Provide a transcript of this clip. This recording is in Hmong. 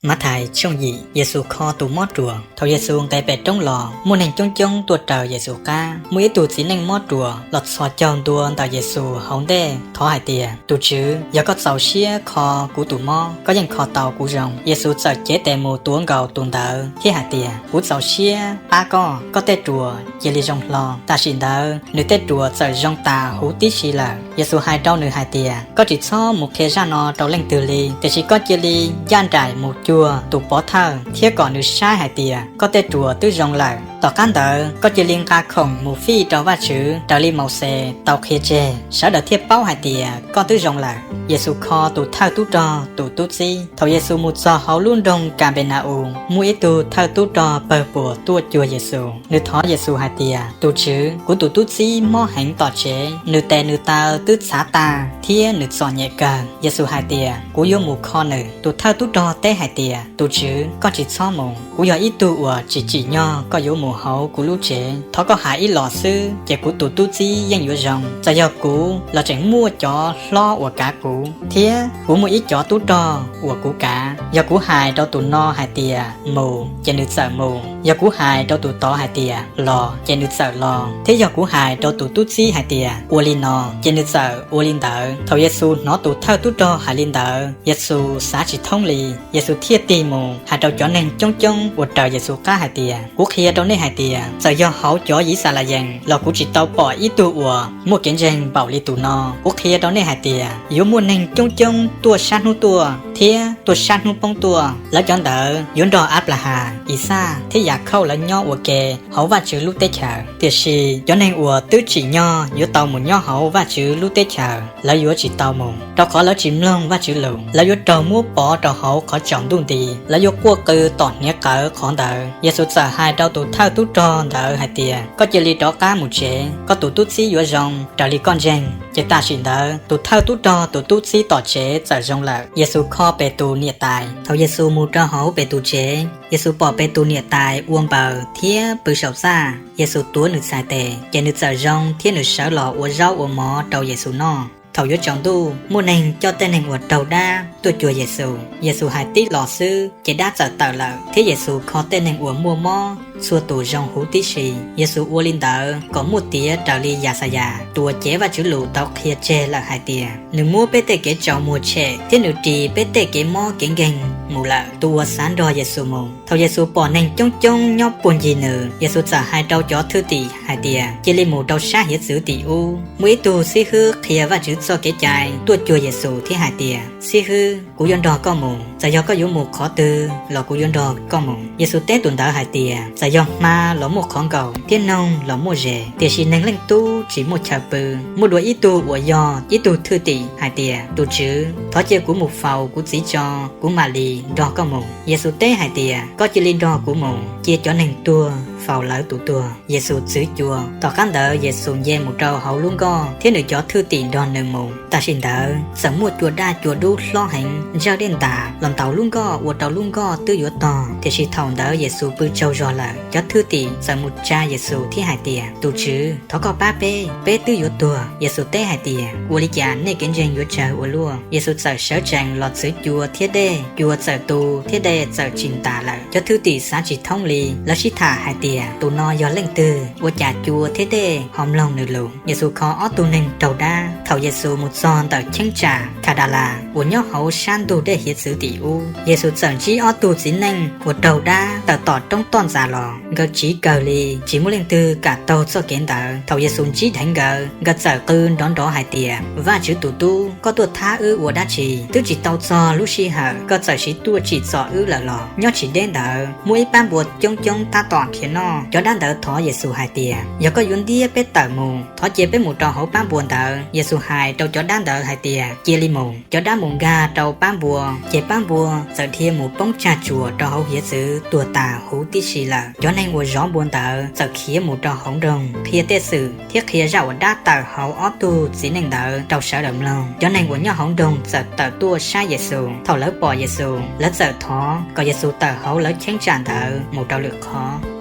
Mathais tshooj yim. Yexus kho tus mob ruas. Thaum Yexus nqes pem roob los, muaj neeg coob coob tuaj raws Yexus qab. Muaj ib tug txiv neej mob ruas los txhos caug ntua ntawm Yexus hauv ntej thov hais tias, Tus Tswv, yog koj txaus siab kho kuv tus mob, koj yeej kho tau kuv zoo. Yexus txawm cev tes mus tuav nkaus tus ntawd thiab hais tias, Kuv txaus siab pab koj, koj tej ruas cia li zoo hlo. Tam sim ntawd nws tej ruas txawm zoo tas huv tib si lawm. Yexus hais rau nws hais tias, Koj tsis txhob mus qhia zaj no rau leej twg li, tiam sis koj cia li ncaj nraim mus cuag tus pov thawj thiab kom nws saib hais tias koj tej ruas twb zoo lawm. Tom qab ntawd koj cia li nqa khoom mus fij rau Vajtswv raws li Mauxes tau qhia tseg, sawv daws thiaj paub hais tias koj twb zoo lawm. Yexus kho tus thawj tub rog tus tub txib. Thaum Yexus mus txog hauv lub nroog Kanpeena-us, muaj ib tug thawj tub rog pawg puas tuaj cuag Yexus. Nws thov Yexus hais tias, Tus Tswv, kuv tus tub txib mob heev tom tsev, nws tes nws taw twb txhav tag thiab nws txom nyem kawg. Yexus hais tias, Kuv yuav mus kho nws. Tus thawj tub rog teb hais tias, Tus Tswv, koj tsis txhob mus. Kuv yog ib tug uas tsis tsim nyog koj yuav mus hauv kuv lub tsev. Thov koj hais ib los xwb ces kuv tus tub txib yeej yuav zoo. Txawm yog kuv los tseem muaj cov hlob uas kav kuv, thiab kuv muaj ib cov tub rog uas kuv kav. Yog kuv hais rau tus no hais tias, Mus, ces nws txawm mus. Yog kuv hais rau tus tod hais tias, Los, ces nws txawm los. Thiab yog kuv hais rau tus tub txib hais tias, Ua li no, ces nws txawm ua li ntawd. Thaum Yexus hnov tus thawj tub rog hais li ntawd, Yexus xav tsis thoob li. Yexus thiaj tig mus hais rau cov neeg coob coob uas raws Yexus qab hais tias, Kuv qhia rau nej hais tias, txawm yog hauv cov Yixalayees los kuv tsis tau pom ib tug uas muaj kev ntseeg npaum li tus no. Kuv qhia rau nej hais tias, yuav muaj neeg coob coob tuaj sab hnub tuaj thiab tuaj sab hnub poob tuaj. Lawv cov ntawd yuav nrog Anplahas, Ixaj thiab Yakhauj lawv nyob ua ke hauv Vajtswv lub teb chaws. Tiam sis cov neeg uas twb tsim nyog yuav tau mus nyob hauv Vajtswv lub teb chaws, lawv yuav tsis tau mus, rau qhov lawv tsis mloog Vajtswv lus. Lawv yuav raug muab pov rau hauv qhov tsaus ntuj nti, lawv yuav quaj qw tom hniav qawv qhov ntawd. Yexus txawm hais rau tus thawj tub rog ntawd hais tias, Koj cia li rov qab mus tsev, koj tus tub txib yuav zoo raws li koj ntseeg. Ces tam sim ntawd tus thawj tub rog tus tub txib tom tsev txawm zoo lawm. Yexus kho Petus niam tais. Thaum Yexus mus rau hauv Petus tsev, Yexus pom Petus niam tais ua npaws thiab pw saum txaj. Yexus tuav nws txhais tes, ces nws txawm zoo thiab nws sawv los ua zaub ua mov rau Yexus noj. Thaum yuav tsaus ntuj, muaj neeg coj tej neeg uas raug dab tuaj cuag Yexus. Yexus hais tib los xwb ces dab txawm tawm lawm, thiab Yexus kho tej neeg uas muaj mob txhua tus zoo huv tib si. Yexus ua li ntawd kom muaj tiav raws li Yaxayas tus uas cev Vajtswv lus tau qhia tseg lawm hais tias, Nws muab peb tej kev tsaus muag tshem thiab nws ris peb tej kev mob kev nkeeg mus lawm. Tus uas xav nrog Yexus mus. Thaum Yexus pom neeg coob coob nyob puag ncig nws, Yexus txawm hais rau cov thwj tim hais tias, Cia li mus rau sab hiav txwv tim ub. Muaj ib tug xib hwb qhia Vajtswv txoj kev cai tuaj cuag Yexus thiab hais tias, Xib hwb, kuv yuav nrog koj mus, txawm yog koj yuav mus qhov twg los kuv yuav nrog koj mus. Yexus teb tus ntawd hais tias, Txawm yog hma los muaj qhov nkaum thiab noog los muaj zes, tiam sis Neeg Leej Tub tsis muaj chaw pw. Muaj dua ib tug uas yog ib tug thwj tim hais tias, Tus Tswv, thov cia kuv mus faus kuv txiv tso, kuv mam li nrog koj mus. Yexus teb hais tias, Koj cia li nrog kuv mus, cia cov neeg tuag faus lawv tus tuag. Yexus txwv cua. Tom qab ntawd Yexus nce mus rau hauv lub nkoj thiab nws cov thwj tim nrog nws mus. Tam sim ntawd txawm muaj cua daj cua dub hlob heev ntsawj dej ntas los ntaus lub nkoj ua rau lub nkoj twb yuav tog. Tiam sis thaum ntawd Yexus pw tsaug zog lawm. Cov thwj tim txawm mus tsa Yexus thiab hais tias, Tus Tswv, thov koj pab peb, peb twb yuav tuag. Yexus teb hais tias, Ua li cas nej kev ntseeg yuav tsawg ua luaj? Yexus txawm sawv tsees los txwv cua thiab dej, cua txawm tu thiab dej txawm tsis ntas lawm. Cov thwj tim xav tsis thoob li, lawv sib tham hais tias, Tus no yog leej twg? Ua cas cua thiab dej ho mloog nws lus? Yexus kho ob tug neeg raug dab. Thaum Yexus mus txog ntawm cheeb tsam Khadalas uas nyob hauv sab ntug dej hiav txwv tim ub, Yexus txawm ntsib ob tug txiv neej uas raug dab tawm tom roob toj ntxas los. Nkawd tsiv kawg li, tsis muaj leej twg kam taug txoj kev ntawd. Thaum Yexus ntsib dheev nkawd, nkawd txawm qw nrov nrov hais tias, Vajtswv tus Tub, koj tuaj thab wb ua dab tsi? Twb tsis tau txog lub sij hawm, koj txawm siv tuaj tsim txom wb lawm los? Nyob tsis deb ntawd, muaj ib pab npua coob coob tab tom nrhiav noj. Cov dab ntawd thov Yexus hais tias, Yog koj yuav ntiab peb tawm mus, thov cia peb mus rau hauv pab npua ntawd. Yexus hais rau cov dab ntawd hais tias, Cia li mus. Cov dab mus nkag rau pab npua, ces pab npua txawm dhia mus poob tsag tsuas rau hauv hiav txwv tuag tas huv tib si lawm. Cov neeg uas zov npua ntawd txawm khiav mus rau hauv nroog qhia tej xwm thiab qhia zaj uas dab tawm hauv ob tug txiv neej ntawd rau sawv daws mloog. Cov neeg uas nyob hauv nroog txawm tawm tuaj saib Yexus. Thaum lawv pom Yexus, lawv txawm thov kom Yexus tawm hauv lawv cheeb tsam ntawd mus rau lwm qhov.